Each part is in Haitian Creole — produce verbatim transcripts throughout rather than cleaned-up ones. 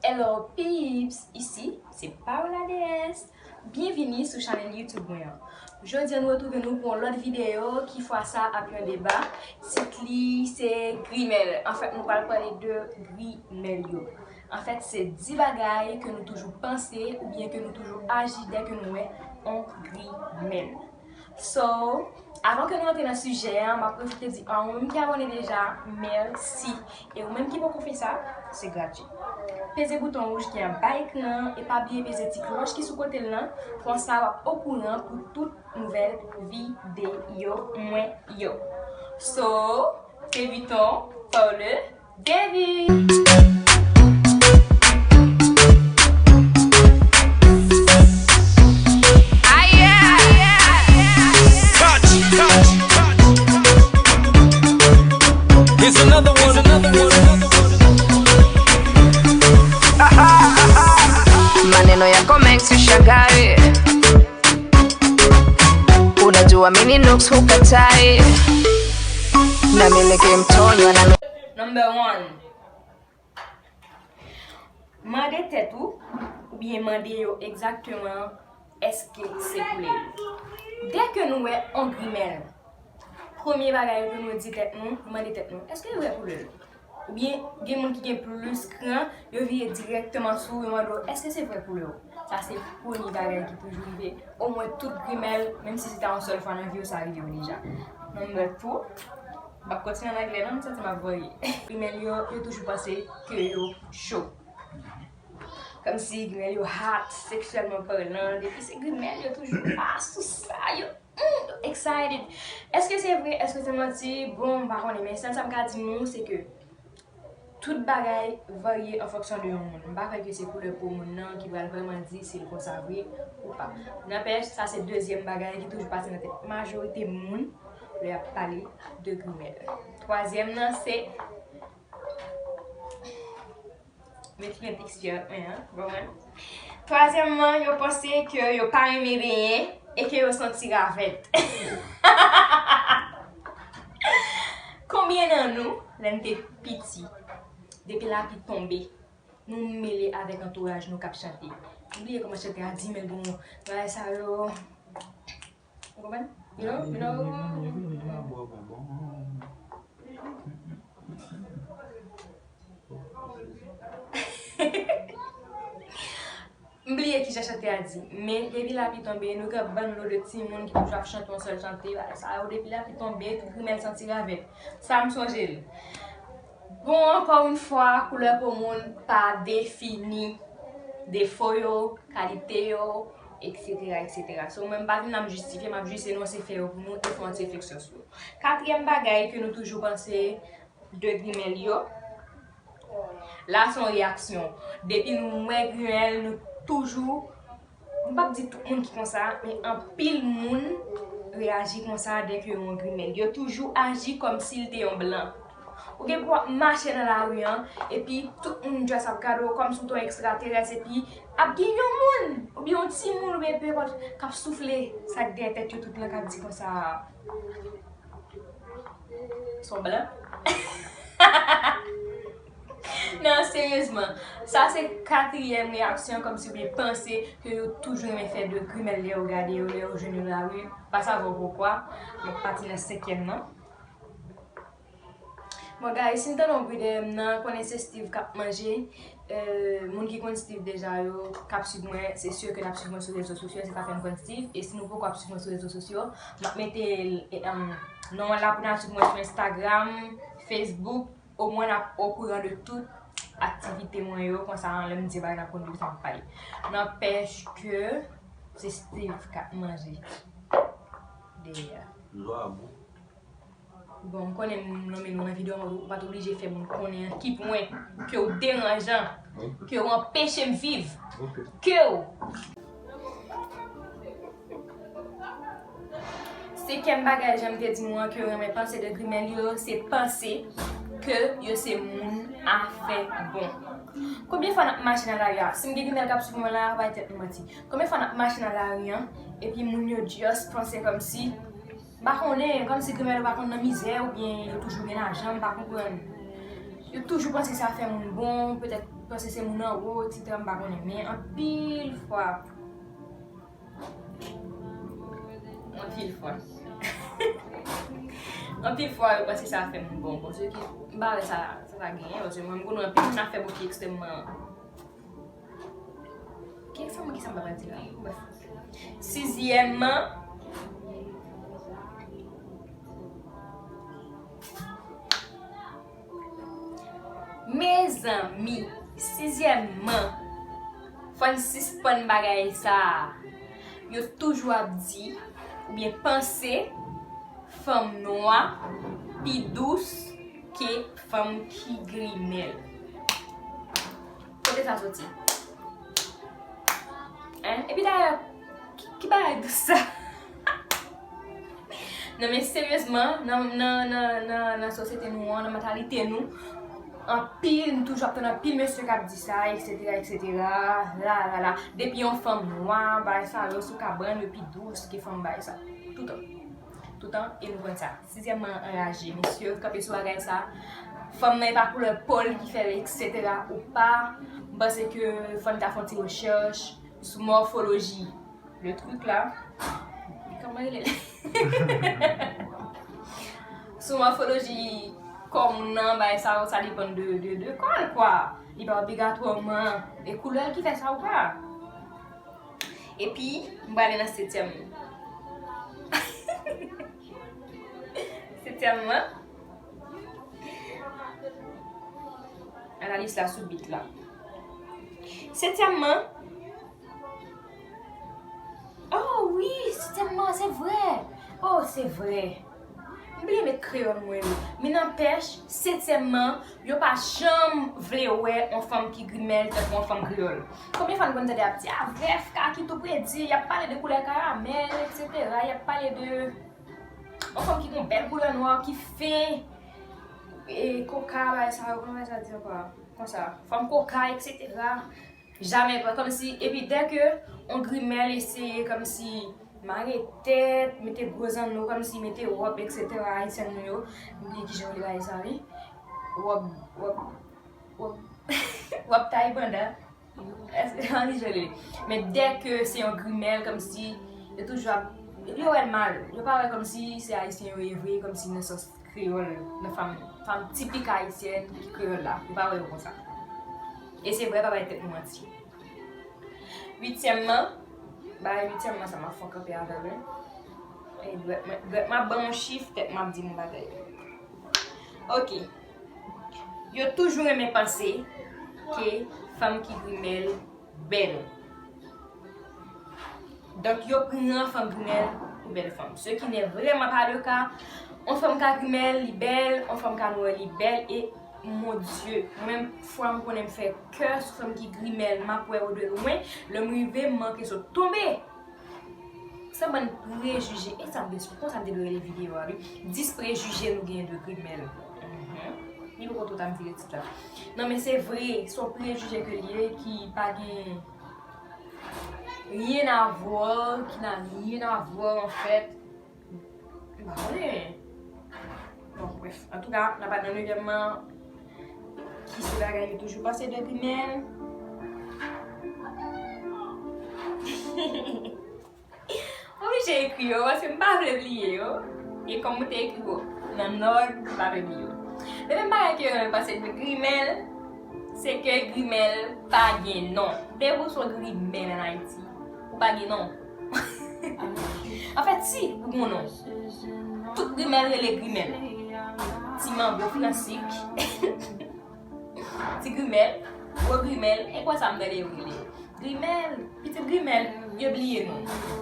Hello peeps, isi se Paola D S. Byenvini sou chanèl YouTube mwen an. Jodi a nou retwouve nou pou yon lòt videyo ki fwa sa ap yon deba. Tit li se grimèl. Anfèt, nou pral pale de grimèl yo. Anfèt, se di bagay ke nou toujou panse oubyen ke nou toujou aji dèke nou wè yon grimèl. So, avan ke nou antre nan sijè a, m ap pwofite di a ou menm ki abòne deja, mèsi. E ou menm ki poko fè sa, se gratui. Peze bouton wouj ki anba ekran an e pa bliye peze ti klòch ki sou kote l lan, konsa w ap okouran pou tout nouvèl videyo mwen yo. So, debutons par le début. Here's another one, another one, another one. Maneno ya komeng si shagari. Unajua mini nooks hukatae. Namiliki mtonyo na Number one. Mande tèt ou, oubyen mande yo egzakteman èske se koulè yo. Dèke nou wè yon grimèl, premye bagay ke nou di tèt nou, nou mande tèt nou, èske yo wè koulè l? Oubyen gen moun ki gen plis kran, yo vire dirèkteman sou ou, yo mande w, èske se vrè koulè w? Sa se premye bagay ki toujou rive. Omwen tout grimèl, menm si se ta yon sèl fwa nan vi w, sa rive w deja. Number two, m ap kontinye an anglè non, m santi m ap vanyan. Grimèl yo, yo toujou panse ke yo cho. Kòmsi grimèl yo hot, seksyèlman palan, depi se grimèl yo toujou a sou sa, yo, mm, yo excited. Èske se vre, èske se manti? Bon, m pa konnen, men sèl sa m ka di nou, se ke tout bagay varye an fonksyon de yon moun. M pa kwè ke se koulè po moun nan ki pral vrèman di si l konsa vre ou pa. Nanpèch, sa se dezyèm bagay ki toujou pase nan tèt majorite moun lè y ap pale de grimèl. Twazyèm nan se, mete men tekstye an, an, bon, mwen. Twazyèmman, yo panse ke yo pa renmen benyen e ke yo santi ravèt. Konbyen nan nou, lè n te piti, depi lapli tonbe, nou mele avèk antouraj nou k ap chante? M bliye kòman chante a di, men bon, bagay sa yo, ou konprann? You know, you know. M bliye kijan chante a di, men depi lapli tonbe, nou gen bann lo de timoun ki toujou ap chante yon sèl chante, bagay sa yo, depi lapli tonbe, tout grimèl santi ravèt. Sa m sonje l. Bon, encore une fois, koulè po moun pa defini defo yo, kalite yo, et cetera, et cetera. So, mwen, m pa vin la m jistifye, m ap jis enonse fè yo pou nou e fè yon ti refleksyon sou yo. Katriyèm bagay ke nou toujou panse de grimèl yo, la se yon reyaksyon. Depi nou wè grimèl, nou toujou, m p ap di tout moun ki konsa, men anpil moun reyaji konsa dèke yo wè yon grimèl. Yo toujou aji kòmsi l te yon blan. Ou gen pou w ap mache nan lari an, epi tout moun just ap gade w kòmsi w te yon ekstraterès, epi ap gen yon moun, oubyen yon timoun, oubyen penpòt, k ap soufle sa k dèyè tèt yo tout lan, k ap di konsa, s on blan? Non, seryezman. Sa se katriyèm reyaksyon, kòmsi oubyen panse ke yo toujou renmen fè de grimèl lè yo gade yo, lè yo jwenn yo lari. Pa savwa poukwa. M ap pati nan senkyèm nan. Bon, guys, si n tande yon bri dèyè m nan, konnen se Steve k ap manje. Euh, moun ki konn Steve deja yo, k ap swiv mwen, se si ke n ap swiv mwen sou rezo sosyo, se sa fè n konn Steve. E si nou poko ap swiv mwen sou rezo sosyo, m ap mete, e, um, non an la pou n al swiv mwen sou Instagram, Facebook, omwen n ap okouran de tout aktivite mwen yo, konsa lè m di bagay n ap konn de kisa m ap pale. Nanpèch ke se Steve k ap manje dèyè. Bon, m konnen m nonmen nou nan videyo, ou pa t oblije fè moun konnen an ki pwen ke w deranjan, ke w anpeche m viv, ke w. Senkyèm bagay, jan m te di nou an, ke yo renmen panse de grimèl yo, se panse ke yo se moun afè bon. Konbyen fwa n ap mache nan lari a? Si m gen grimèl k ap swiv mwen la, pa tèt m manti. Konbyen fwa n ap mache nan lari an, epi moun yo just panse kòmsi M pa konnen, kòmsi grimèl yo pa konn nan mizè oubyen yo toujou gen lajan, m pa konprann. Yo toujou panse se afè moun bon, petèt Panse se moun anwo, etsetera, m pa konnen. Men anpil fwa, anpil fwa, anpil fwa, yo panse sa fè moun bon. Bon, se ki, m pa wè sa, sa, sa genyen, paske mwen, m konnen anpil moun ap fè bon ki ekstrèmman. Ki ekstrèmman, ki sa m pa pral di la? Bref. Sizyèmman, mezanmi, sizyèmman, fò n sispann bagay sa a. Yo toujou ap di, oubyen panse, fanm nwa pi dous ke fanm ki grimèl. Kote sa soti? Hein? Epi dayè, ki, ki bagay dous sa? Non, men seryezman, nan, nan, nan, nan, nan sosyete nou an, nan mantalite nou, anpil, nou toujou ap tann anpil mesye k ap di sa, etsetera, etsetera, la, la, la. Depi yon fanm nwa, bagay sa yo, sou kabann, yo pi dous ke fanm bagay sa. Toutan. Toutan, e nou konn sa. Sizyèmman, anraje. Mesye, kanpe sou bagay sa. Fanm nan, e pa koulè po l ki fè l, etsetera, ou pa. M panse ke fò n ta fè yon ti rechèch sou mòfoloji. Le truc la. Kòman rele l? Sou mòfoloji kò moun nan, bagay sa yo, sa depann de, de, de kò l, kwa. Li pa obligatwaman e koulè l ki fè sa ou pa. Epi, m prale nan setyèm. Setyèmman, analiz la sou bit la. Setyèmman, oh wi, setyèmman, se vre. Oh, se vre. M bliye met kreyòl mwen. Men nanpèch, setyèmman, yo pa janm vle wè yon fanm ki grimèl tankou yon fanm kreyòl. Konbyen fwa n konn tande y ap di, a, vèf, kaki tou predi, y ap pale de koulè karamèl, etsetera, y ap pale de yon fanm ki gon bèl koulè nwa, ki fen, e koka, bagay sa yo, kòman sa di ankò? Konsa, fanm koka, etsetera. Jamè pa, kòmsi, epi dè ke yon grimèl eseye kòmsi mare tèt, mete gwo zanno, kòmsi mete wòb, etsetera, ayisyèn nou yo, m bliye kijan yo rele bagay sa, wi. Wòb, wòb, wòb, wòb tay banda. Èske, an, kijan yo rele? Men dè ke se yon grimèl, kòmsi yo toujou ap, yo wè l mal. Yo pa wè kòmsi se ayisyen yo ye vre, kòmsi nan sans kreyòl, nan fanm, fanm tipik ayisyèn ki kreyòl la. Yo pa wè yo konsa. E se vre, pa bay tèt nou manti. Uityèmman, bay uityèmman sa m ap fè kanpe avè l, wi. E dwèt mwen, dwèt m ap ban yon chif, tèt m ap di m yon bagay. Ok. Yo toujou renmen panse ke fanm ki grimèl bèl. Donk, yo pran fanm grimèl pou bèl fanm. Ce qui n'est vraiment pas le cas. Yon fanm ka grimèl, li bèl. Yon fanm ka nwè, li bèl. E, mon Dieu, mwen menm, fwa m konnen m fè kè sou fanm ki grimèl, m ap wè yo de lwen. Lè m rive, m manke sot tonbe. Se bann prejije. E sa m te, konsa m te dwe rele videyo a, wi. Dis prejije nou genyen de grimèl. Mhm. Li poko twò ta m vire tit la. Non, men se vre, se yon prejije ke l ye, ki pa gen rien à voir, qui n'a rien à voir, en fait. M pa konnen. Bon, bref. Antouka, n ap al nan nevyèm nan, ki se bagay yo toujou panse de grimèl. M oblije ekri yo, paske m pa vle bliye yo. E kòm mwen te ekri yo nan nòt, m pa vle bliye yo. Premye bagay ke yo renmen panse de grimèl, se ke grimèl pa gen non. Depi w se yon grimèl ann Ayiti, ou pa gen non. Anfèt, si, ou gen yon non. Tout grimèl rele grimèl. Ti manbo fransik. Ti grimèl, gwo grimèl, e kwa sa m tande yo rele? Grimèl, pitit grimèl, yo bliye nou.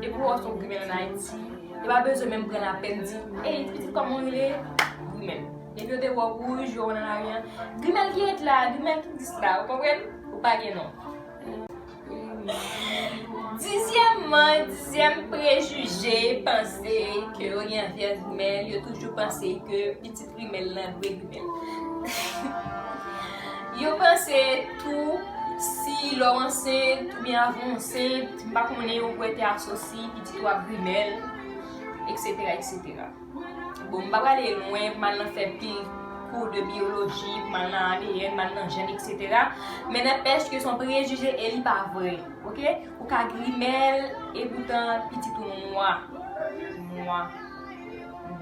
Depi w wè yon grimèl ann Ayiti, yo pa bezwen menm pran lapèn di, "Ey, pitit, kòman w rele?" Grimèl. Depi yo te wè w wouj, yo wè w nan lari a, "Grimèl ki ret la, grimèl ki dis la," ou konprann? Ou pa gen non. Dizyèmman, dizyèm prejije, panse ke yo gen anvè grimèl, yo toujou panse ke pitit grimèl lan dwe grimèl. Yo panse tou, si lè w ansent, oubyen avan w ansent, m pa konnen, ou pwete asosi pitit ou ap grimèl, etsetera, etsetera. Bon, m pa prale lwen, m al nan fè pil kou de biyoloji, pou m al nan A D N, m al nan jèn, etsetera. Men nenpèch ke se yon prejije e li pa vre. Oke? Ou ka grimèl e poutan pitit ou nwa. Nwa.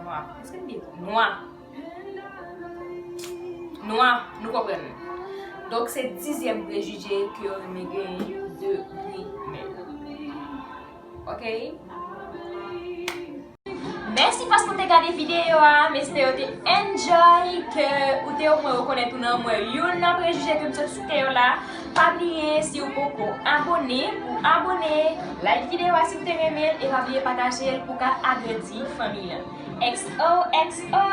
Nwa. Èske m di nwa? Nwa, nou konprann. Donk, se dizyèm prejije ke yo renmen genyen de grimèl. Oke? Mèsi paske w te gade videyo a. M espere w te enjoy, ke ou te omwen rekonèt ou nan omwen youn nan prejije ke m sot site yo la. Pa bliye, si w poko abone, pou abone, like videyo a si w te renmen l, e pa bliye pataje l pou ka agrandi fanmi an. X O X O!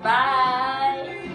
Bye!